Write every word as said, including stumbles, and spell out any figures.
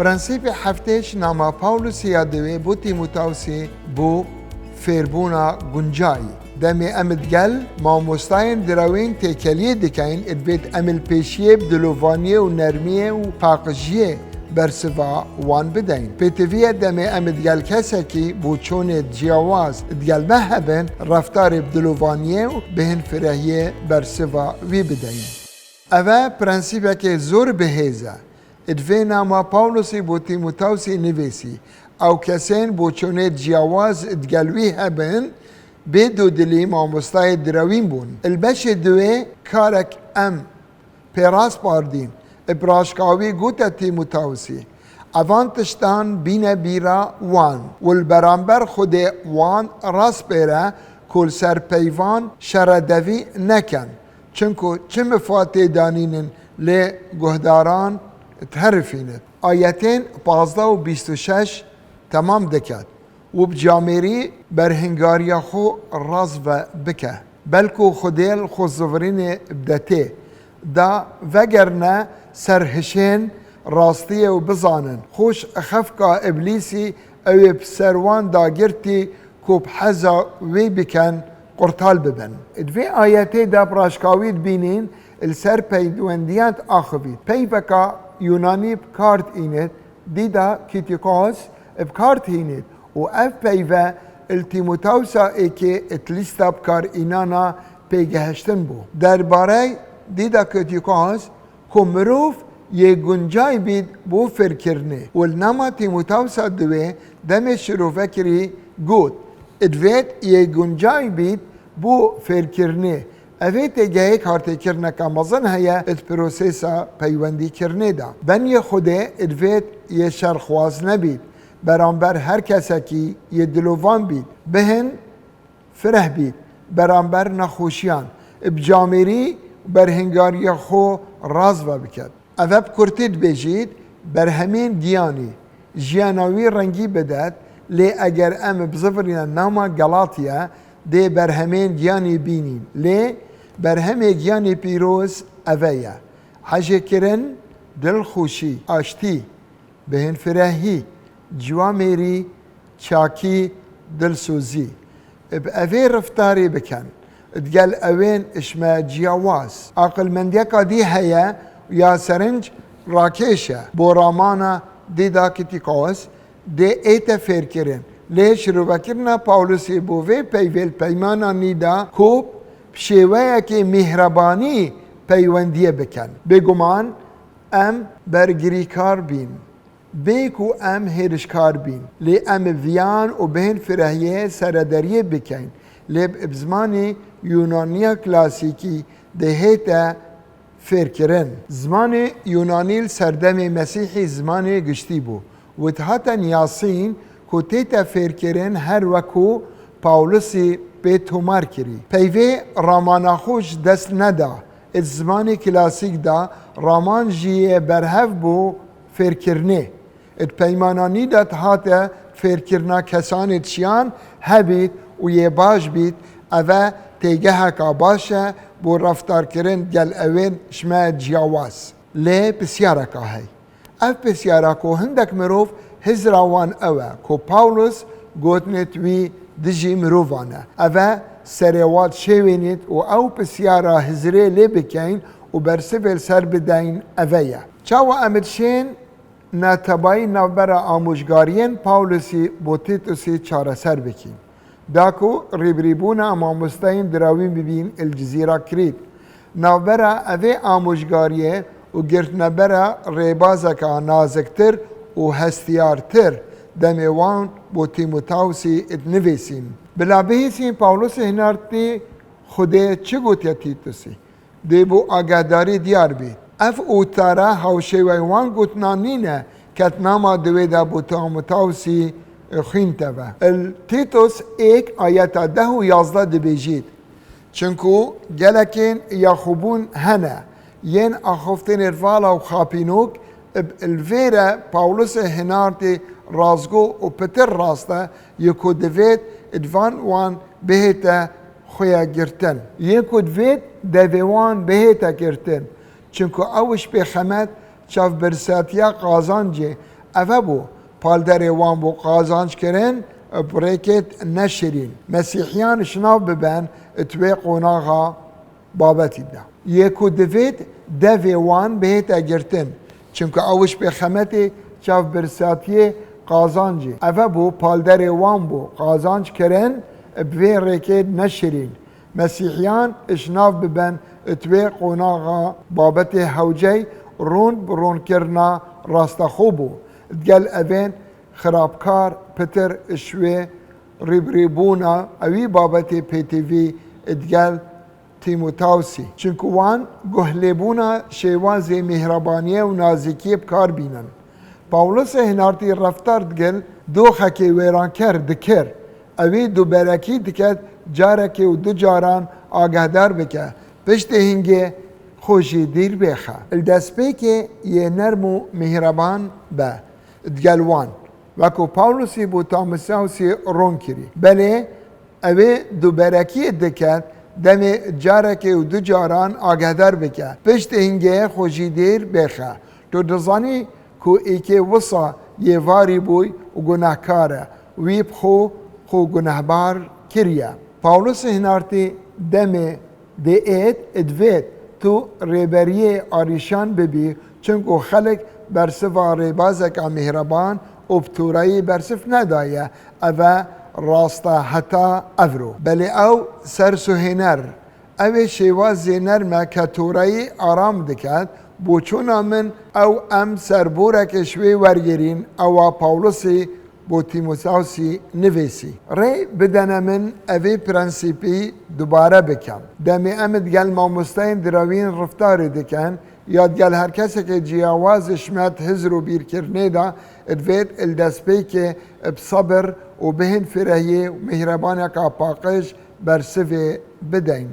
Prensîpê heftê ji nama Pawlusî ya diwê bo Tîmotawsî bû fêrbûna guncayî. Demê em digel mamostayên direwîn têkeliyê dikeyn, divêt em li pêşiyê bi dilovaniyê û nermiyê û paqijiyê bersiva wan bideyn. Pêtiviye demê em digel kesekî bo çonê ciyawaz digel me hebin, reftarê bi dilovaniyê û bêhnfirehiyê bersiva wî bideyn. Ev e prensîpekê zor bihêz e. Divê nama Pawlosî bo Tîmotawsî nivîsî, ew kesên bo çonê ciyawaz digel wî hebin, bê dûdilî mamostayê direwîn bûn. Li beşê diwê karek em pê raspardîn, bi raşkawî gote Tîmotawsî, evan tiştan bîne bîra wan û li beramber Xwedê wan raspêre ku li ser peyvan şeredevî neken. Çimku çi mifa tê danînin lê guhdaran diherifînit. Ayetên pazdeh û bîst û şeş temam diket û bi camêrî berhingariya xwe razve bike. Belku Xwedê li xwe zivirînê bidetê, da vegerine ser hişên rastiyê û bizanin, xweş xefka Îblîsî ew ê bi ser wan dagirtî ku bi heza wê bikin, qurtal bibin. Di vê ayetê de bi raşkawî dibînin li ser peywendiyan diaxivît. Peyveka Yunanî bi kar dînit, dîda kitikos bi kar dînit û ev peyve li Tîmotawsa êkê di lîsta bikarînana pêgehiştin bû. Derbarey dîda kitikos ku mirov yê guncay bît bo fêrkirinê. Û li nama Tîmotawsa diwê demê şirovekirî got, divêt yê guncay bît bo fêrkirinê. Evê têgehê kartêkirineka mezin heye di prosesa peywendîkirinê de. Beniyê Xwedê divêt yê şerxwaz nebît, beramber her kesekî yê dilovan bît. Bihin fireh bît beramber nexweşiyan, bi camêrî berhingariya xwe razve biket. Eve bi kurtî dibêjît, berhemên giyanî jiyana wî rengî bidet, lê eger em bizivirîne nama Galatiya, dê berhemên giyanî bînîn. Lê berhemê giyanî pîroz eve ye: hejêkirin, dilxweşî, aştî, bêhnfirehî, ciwamêrî, çakî, dilsozî. Bi evê reftarê bikin. Digel ewên ji me ciyawaz. Aqilmendiyeka dî heye ya serinc rakêş e. Bo ramana dîda kitikos dê ête fêrkirin. Lê şirovekirina Pawlosê bo vê peyvê li peymana nî de ku bi şêweyekê mîhrebanî peywendiyê bikin. Bêguman em bergirîkar bîn. Bê ku em hêrişkar bîn, lê em bi viyan û bêhnfirehiyê serederiyê bikeyn, lê bi zimanê Yunaniya klasîkî dihête fêrkirin. Zimanê Yunanî li serdemê Mesîhî zimanê giştî bû û dihate niyasîn ku tête fêrkirin her wek ku Pawlusî pê tomar kirî. Peyvê ramana xwe ji dest neda. Di zimanê klasîk de raman jî yê berhev bo fêrkirinê. Di peymana nî de dihate fêrkirina kesanê çiyan hebît û yê baş bît, eve têgeheka baş e bo reftarkirin gel ewên ji me ciyawaz. Lê pisyareka hey. Ev pisyara ku hindek mirov hizra wan ew e ku Pawlos gotinê di wî dijî mirovan e. Eve serê wan şêwênît û ew pisyara hizrê lê bikeyn û bersivê li ser bideyn eve ye. Çawa em dişên netebayî navbera amûjgariyên Pawlosî bo Tîtosî çareser bikîn? Da ku rîbirîbûna mamosteyên dirawîn bibîn li Cizîra Krît. Navbera evê amûjgariyê û girtinebera rêbazeka naziktir û hestiyartir demê wan bo Tîmotawsî dinivîsîn. Bila bihîsîn Pawlosê hinartî Xwedê çi gotiye Tîtosî? Dê bo agahdarî diyar bî. Ev ûtara hawşêwey wan gotinan nîne ke di nama diwê de bo Tîmotawsî xwîn teve. Li Tîtos êk ayeta deh û yazdeh dibêjît, çinku gelekên yaxûbûn hene, yên axiftinê vala û xapînok, bi li vê re Pawlosê hinartî rastgo û pitir rast e, yê ku divêt di van wan bihête xweyagirtin. Yên ku divêt devê wan bihête girtin. Çimku ew ji pêxemet çavbirsatiya qazancê Eve bû, palderê wan bû qazanc kirin bi rêkêt neşirîn. Mesîhiyan şinav biben di wê qonaxa babetî de. Yê ku divêt devê wan bihête girtin. Çimku ew ji pêxemetê çavbirsatiyê qazancê. Eve bû, palderê wan bû qazanc kirin bi vê rêkêt neşirîn. Mesîhiyan şinav biben di wê qonaxa babetê hewcey rûn bi rûnkirina rastaxo bû. Digel evên xirabkar pitir ji wê rîbirîbûna ewî babetê pêtivî digel Tîmotawsî. Çimku wan guhlêbûna şêwazê mîhrebaniyê û nazîkiyê bi kar bînin. Pawlosê hinartî reftar digel doxekê wêranker dikir. Ewî duberekî diket carekê û du caran agehdar bike. Piştê hingê xwe jî dîr bêxe. Li destpêkê yê nerm û mîhreban be digel wan. Wekû Pawlosî bo Tîmotawsî ron kirî. Belê ew ê duberekiyê diket, demê carekê û du caran agehdar bike. Piştê hingê xwe jî dîr bêxe. Tu dizanî ku êkê wisa yê varî bûy û gunehkar e. Wî bi xwe xwe gunehbar kiriye. Pawlosê hinartî demê dê êt, divêt tu rêberiyê arîşan bibî, çimku xelk bersiva rêbazeka mîhreban û bi torayî bersiv nedaye. Eve rast e heta evro. Belê ew sersuhêner, ew ê şêwazê nerm e ke torayî aram diket, bo çûna min ew em serboreke ji wê wergirîn, ewa Pawlosî bo Tîmotawsî nivîsî. Rê bidene min evê prensîpî dubare bikem. Demê em digel mamosteyên dirawîn reftarê dikin, ya digel her kesekê ciyawaz ji me di hizr û bîrkirinê de, divêt li destpêkê bi sebir û bihên firehiyê û mîhrebaneka paqij bersivê bideyn.